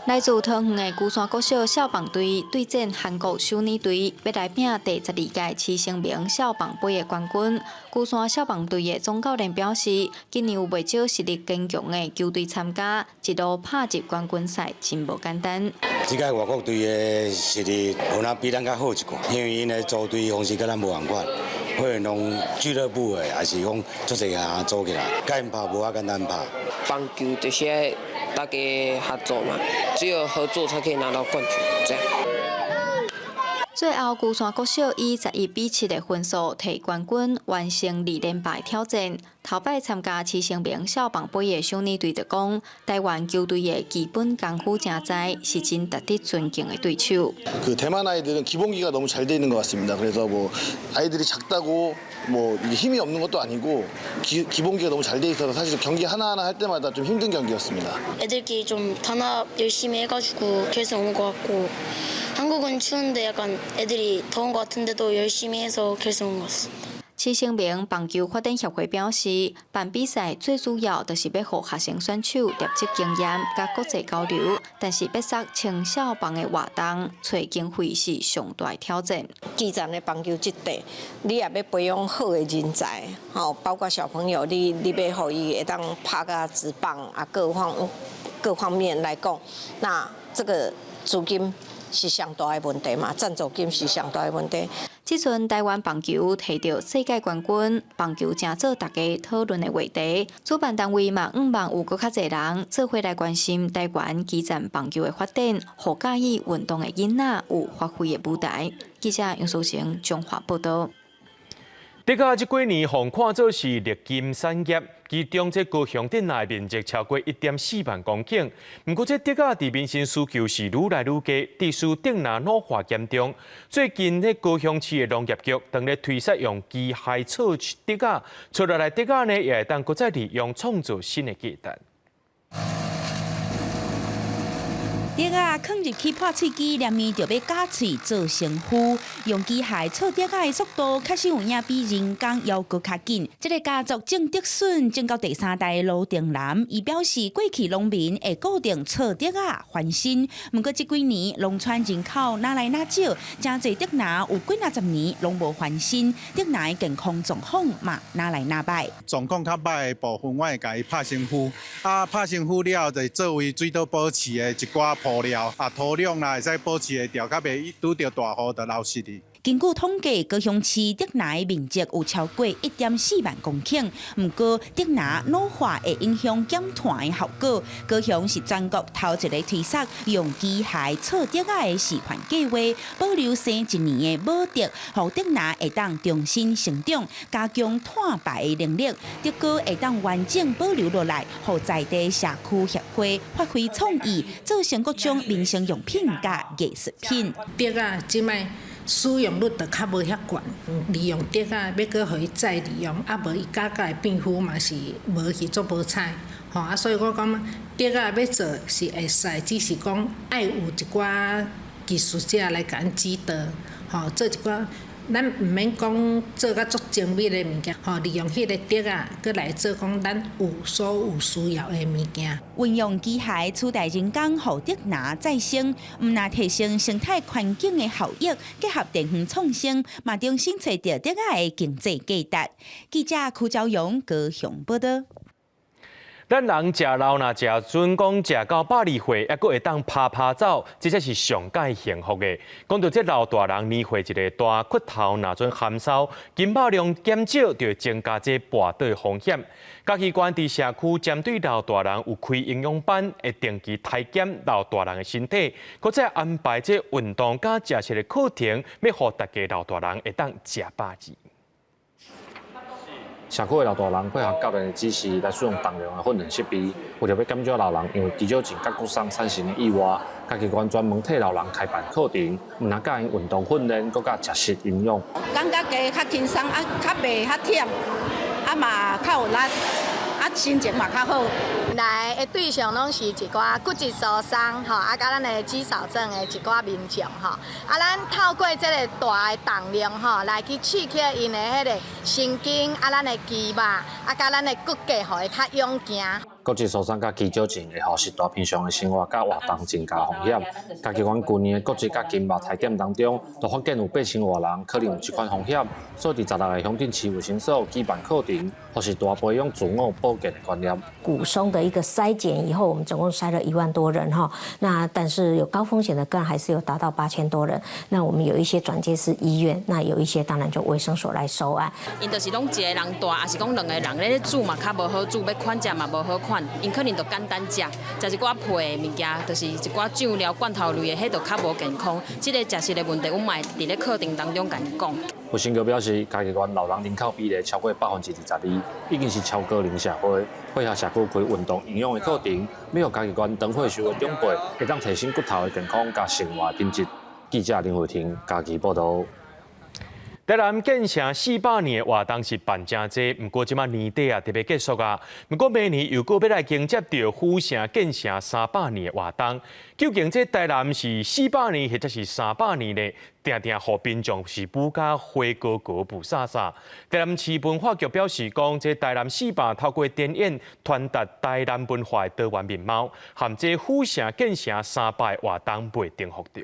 來自桃園的龜山國小校棒隊對戰韓國首爾隊，欲來拚第12屆獅城明校棒盃的冠軍。龜山校棒隊的總教練表示，今年有袂少實力堅強的球隊參加，一路拍入冠軍賽真無簡單。這屆外國隊的實力可能比咱較好一寡，因為𪜶的組隊方式佮咱無仝款，可能攏俱樂部的，抑是講足濟個組起來，佮𪜶拍無遐簡單拍。棒球就是愛大家合作嘛，只有合作才可以拿到冠軍，這樣。最後，龜山國小以11比7的分數提冠軍，完成二連敗挑戰。頭擺參加獅城明校棒盃的首爾隊就講，台灣球隊的基本功夫誠在，是真值得尊敬的對手。 그 대만 아이들은 기본기가 너무 잘 돼 있는 것 같습니다. 그래서 뭐 아이들이 작다고 뭐 힘이 없는 것도 아니고 기본기가 너무 잘 돼 있어서 사실 경기 하나하나 할 때마다 좀 힘든 경기였습니다. 애들끼리 좀 단합 열심히 해가지고 결승 온 것 같고 한국은 추운데 약간 애들이 더운 것 같은데도 열심히 해서 결승 온 것 같습니다. 獅城明棒球發展協會表示，辦比賽最主要就是欲予學生選手累積經驗佮國際交流，但是欲殺青少棒的活動，揣經費是上大挑戰。基層的棒球這塊，你也欲培養好的人才，吼，包括小朋友，你欲予伊會當拍甲職棒啊，各方面來講，那這個資金是上大的問題嘛，贊助金是上大的問題。這陣台灣棒球提著世界冠軍，棒球成做大家討論的話題。主辦單位嘛，向望有閣較濟人做伙來關心台灣基層棒球的發展，予佮意運動的囡仔有發揮的舞台。記者楊淑成彰化報道。竹仔這幾年予看做是綠金產業，其中這高雄鎮內面積超過1.4萬公頃。毋過這竹仔佇民生需求是愈來愈低，致使竹林老化嚴重。最近，這高雄市的農業局當咧推捒用機械鋤竹仔，鋤落來竹仔呢，也會當閣再利用，創造新的價值。竹仔囥入去破碎機，連面就欲咬碎做成糊。用機械鋤竹仔的速度，確實有影比人工猶閣較緊。這个家族種竹筍種到第三代的盧定南，伊表示過去農民會固定鋤竹仔翻身，毋過這幾年農村人口愈來愈少，誠濟竹林有幾若十年攏無翻身，竹林的健康狀況嘛愈來愈䆀。狀況較䆀的部分，我會共伊拍成糊，啊，拍成糊了後，就作為水土保持的一寡鋪料，啊，土壤啦會使保持會著，較袂拄著大雨就流失去。根據統計，高雄市竹林的面積有超過1.4萬公頃。毋過，竹林老化會影響減碳的效果。高雄是全國頭一个推捒用機械鋤竹仔的示範計劃，保留生一年的母竹，予竹林會當重新成長，加強碳排的能力。竹篙會當完整保留落來，予在地社區協會發揮創意，做成各種民生用品佮藝術品。竹仔這擺使用率就較無遐懸，利用竹仔欲閣予伊再利用，啊無伊咬甲會變腐嘛是無去足無彩，吼啊所以我感覺竹仔欲做是會使，只是講愛有一寡技術者來共咱指導，吼做一寡。咱毋免講做甲足精密的物件，吼，利用彼个竹仔，閣來做講咱有所有需要的物件。運用機械取代人工，予竹林再生，毋但提升生態環境的效益，結合地方創生，嘛重新揣著竹仔的經濟價值。記者柯昭勇高雄報導。咱人食老若食準講食到102歲，猶閣會當趴趴走，這才是上蓋幸福的。講到這老大人年歲一个大，骨頭若陣含梢，筋肉量減少，就會增加這跋倒的風險。嘉義縣佇社區針對老大人有開營養班，會定期體檢老大人的身體，閣再安排這運動佮食食的課程，欲予大家老大人會當食飽子。社區的老大人配合教練的指示來使用重量的訓練設備，為著欲減少老人因為肌少症佮骨傷產生的意外，嘉義縣專門替老人開辦課程，毋但教𪜶運動訓練，閣教食食營養。感覺家較輕鬆，啊，較袂遐忝，啊嘛較有力，啊心情嘛較好。來的對象攏是一寡骨質疏鬆，吼，啊，佮咱的肌少症的一寡民眾，吼，啊，咱透過這个大的重量，吼，來去刺激𪜶的彼个神經，啊，咱的肌肉，啊，佮咱的骨骼，予伊較勇健。骨質疏鬆佮肌少症會予序大平常的生活佮活動增加風險。嘉義縣舊年的骨質佮筋肉體檢當中，就發現有8000外人可能有這款風險，所以佇16个鄉鎮市衛生所舉辦課程，予序大培養自我保健的觀念。骨鬆的一個篩檢以後，我們總共篩了1萬多人哈。那但是有高風險的個案還是有達到8000多人。那我們有一些轉介是醫院，那有一些當然就衛生所來收案。𪜶就是攏一个人蹛，抑是講兩個人咧煮嘛較無好煮，欲款食嘛無好款，𪜶可能就簡單食，食一寡皮的物件，就是一寡醬料罐頭類的，彼就較無健康。這个食食的問題，阮嘛會佇咧課程當中共𪜶講。衛生局表示，嘉義縣老人人口比例超過22%，已經是超高齡社會。配合社區開運動營養的課程，欲予嘉義縣長歲數的長輩會當提升骨頭的健康佮生活品質。記者林慧婷嘉義報導。台南建城400年的活動是辦誠濟，毋過這馬年底啊特別結束啊。毋過明年又閣欲來迎接著府城建城300年的活動，究竟這台南是四百年或者是三百年呢？定定予民眾是舞甲花高高霧颯颯。台南市文化局表示講，這台南四百透過展演傳達台南文化的多元面貌，和這府城建城三百活動袂重複著。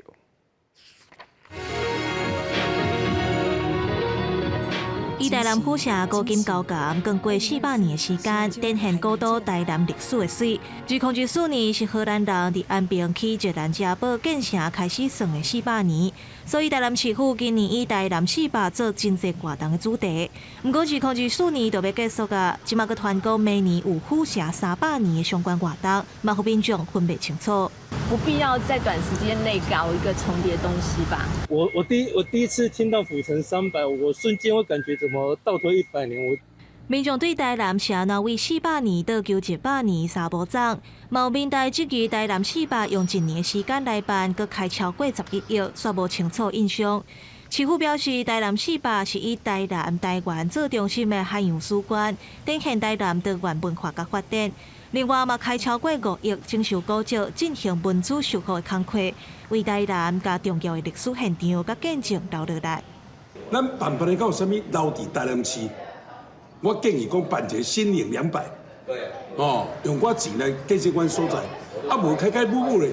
以台南府城古今交岩，經過400年的時間，展現古都台南歷史的媠。2024年是荷蘭人佇安平區熱蘭遮堡建城開始算的四百年，所以台南市府今年以台南四百做真濟活動的主題。毋過2024年就欲結束啊，這馬閣傳講明年有府城300年的相關活動，嘛予民眾分袂清楚。不必要在短時間內搞一個重疊東西吧。我第一次聽到府城三百，我瞬間會感覺怎麼倒退100年。我民眾對台南是按怎為400年倒求100年三無鏘，嘛有民代質疑台南四百用一年時間來辦，閣開超過11億，煞無清楚印象。市府表示，台南四百是以台南台灣做中心的海洋史觀，展現台南多元文化佮發展。另外嘛，開超過5億整修古蹟，進行文資修復的工課，為台南佮重要的歷史現場佮見證留落來。咱辦辦的到啥物留佇台南市？我建議講辦一個新穎200，哦，用我錢來建設阮所在，啊無開開舞舞咧，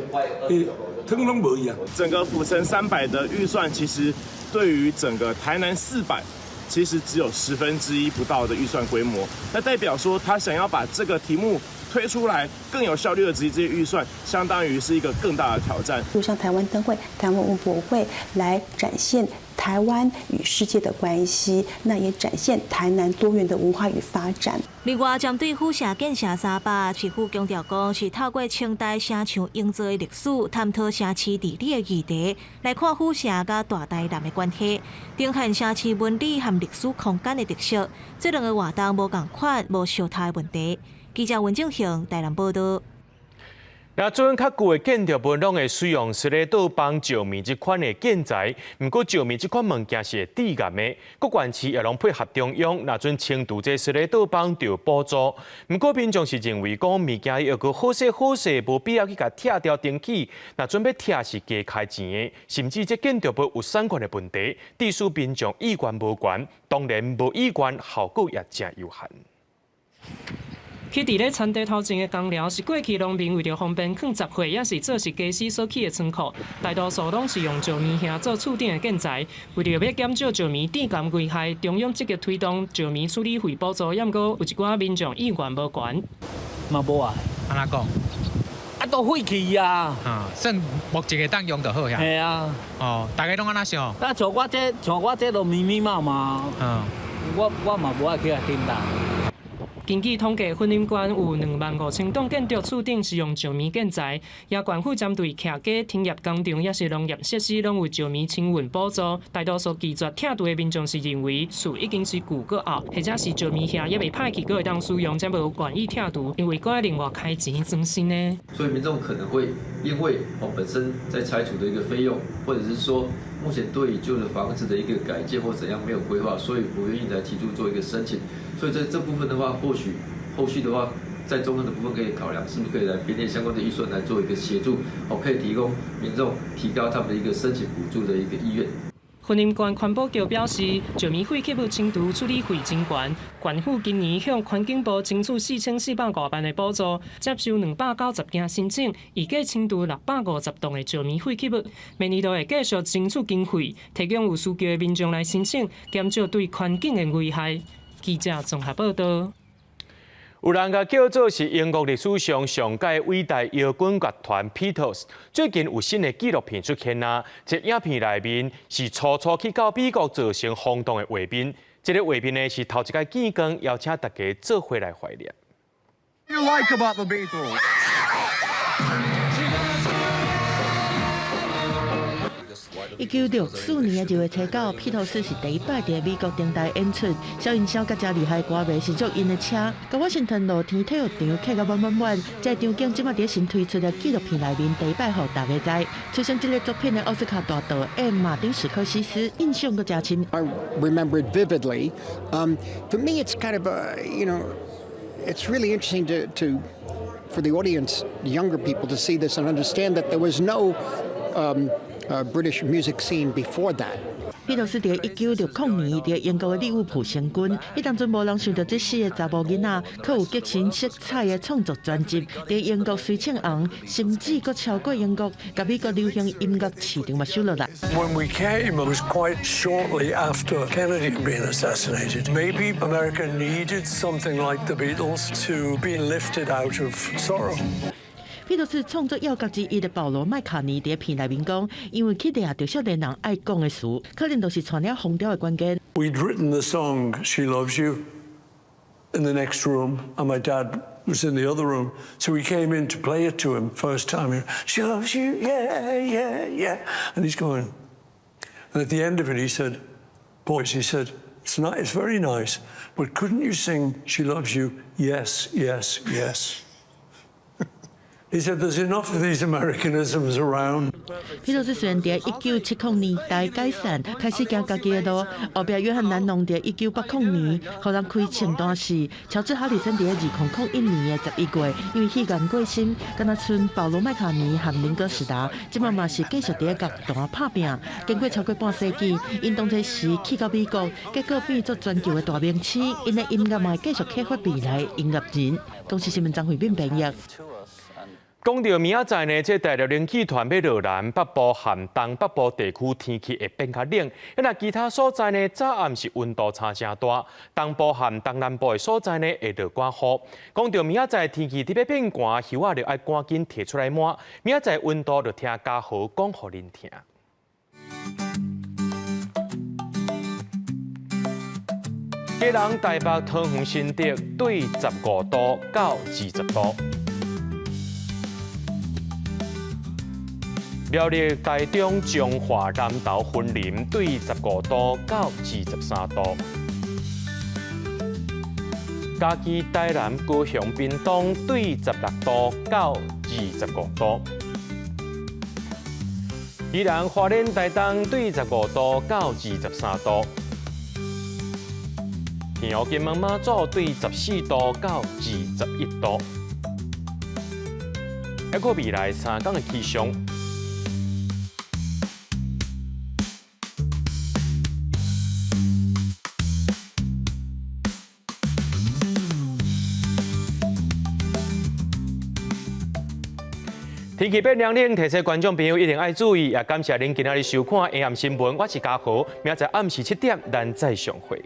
欸，通攏無去啊。整個府城三百的預算，其實對於整個台南四百，其實只有1/10不到的預算規模。那代表說，他想要把這個題目推出來，更有效率的執行這些預算，相當於是一個更大的挑戰。就像台灣燈會、台灣文博會來展現台灣與世界的關係，那也展現台南多元的文化與發展。另外，針對府城建成三百，市府強調講是透過清代城牆營造的歷史，探討城市治理的議題，來看府城佮大台南的關係，呈現城市紋理和歷史空間的特色。這兩个活動無仝款、無相仝的問題。記者溫正雄台南報道。若準較舊的建築物攏會使用矽利倒邦石棉這款的建材，毋過石棉這款物件是會致癌的。各縣市也攏配合中央，若準清除這矽利倒邦就有補助。毋過民眾是認為講物件猶閣好勢好勢，無必要去共拆掉重起。若準欲拆是加開錢的，甚至這建築物有產權的問題，致使民眾意願無懸，當然無意願，效果也誠有限。徛佇咧田地頭前的工寮是過去農民為著方便囥雜貨，抑是做是家私所起的倉庫。大多數攏是用石棉瓦做厝頂的建材。為著欲減少石棉致癌危害，中央積極推動石棉處理費補助，毋過有一寡民眾意願無懸。嘛無愛，按怎講？啊，都廢去啊！啊，算木質會當用就好呀。係啊。哦，大家攏按怎想？啊，像我這都密密麻麻。我嘛無愛去共震動。根據統計，雲林縣有25,000棟建築厝頂是用石棉建材，也縣府針對徛家、停業工廠，抑是農業設施，攏有石棉清運補助。大多數拒絕拆除的民眾是認為厝已經是舊閣漚，或者是石棉瓦猶未歹去，閣會當使用，才無願意拆除，因為閣愛另外開錢裝新的。所以民眾可能會因為哦本身在拆除的一個費用，或者是說目前對於舊的房子的一個改建或怎樣沒有規劃，所以不願意來提出做一個申請。所以在這部分的話，或許後續的話，在中央的部分可以考量，是不是可以來編列相關的預算來做一個協助，哦，可以提供民眾提高他們的一個申請補助的一個意願。雲林縣環保局表示，石棉廢棄物清除處理費真懸，縣府今年向環境部爭取4405萬的補助，接受290件申請，預計清除650棟的石棉廢棄物。明年度會繼續爭取經費，提供有需求的民眾來申請，減少對環境的危害。記者綜合報道。有人共叫做是英國歷史上上蓋偉大搖滾樂團 Beatles，最近有新的紀錄片出現啊！這影片內面是初初去到美國造成轟動的畫面，這个畫面呢是頭一擺見光，邀請大家做伙來懷念。 You like about the Beatles? 1964年2月初9，披頭士是第一擺佇美國登台演出，小音響佮誠厲害歌迷乘著𪜶的車，共華盛頓露天體育場客甲滿滿滿。這場景這馬佇新推出的紀錄片內面第一擺予大家知。出演這个作品的奧斯卡大導演馬丁史柯西斯印象閣誠深。 I remember it vividly. For me, it's kind of a, it's really interesting for the audience, younger people, to see this and understand that there was no British music scene before that. 披頭士佇1960年佇英國的利物浦成軍，彼當陣無人想著這四个查某囡仔，閣有激情色彩的創作專輯，佇英國隨唱紅，甚至閣超過英國，共美國流行音樂市場嘛收落來。 When we came, it was quite shortly after Kennedy had been assassinated. Maybe America needed something like the Beatles to be lifted out of sorrow. 披頭士創作要角之一的保羅麥卡尼佇片內面講，因為去掠著少年人愛講的詞，可能就是傳了風潮的關鍵。 We'd written the song "She Loves You" In the next room, and my dad was in the other room. So we came in to play it to him first time. "She loves you, yeah." And he's going. And at the end of it, he said, "Boys," he said, "it's not, it's very nice, but couldn't you sing 'She Loves You'? Yes, yes, yes." He said, "There's enough of these Americanisms around." 披頭士雖然佇1970年代解散，開始行家己的路，後壁約翰蘭儂佇1980年，予人開清單時，喬治哈里森佇2001年的11月，因為肺癌過身，敢若賰保羅麥卡尼和林哥史達，這擺嘛是繼續佇樂壇拍拚。經過超過半世紀，𪜶當初時去到美國，結果變做全球的大明星，𪜶的音樂嘛會繼續啟發未來音樂人。公視新聞張惠敏編譯。講到明仔載呢，這大陸冷氣團欲落南北部和東北部地區天氣會變較冷。那其他所在呢，早暗時溫度差誠大。東部和東南部的所在呢，會落寡雨。講到明仔載天氣特別變寒，袖仔就愛趕緊提出來抹。明仔載溫度就聽嘉豪講予恁聽。基隆、台北、桃園、新竹對15度到20度。苗栗、台中、彰化、南投、雲林對15度到23度。嘉義、台南、高雄、屏東對16度到25度。宜蘭、花蓮、台東對15度到23度。澎湖、金門、馬祖對14度到21度。抑閣未來3工的氣象。天氣變涼冷，提醒觀眾朋友一定愛注意。也感謝恁今仔日收看《下暗新聞》，我是嘉豪，明仔載暗時7點，咱再相會。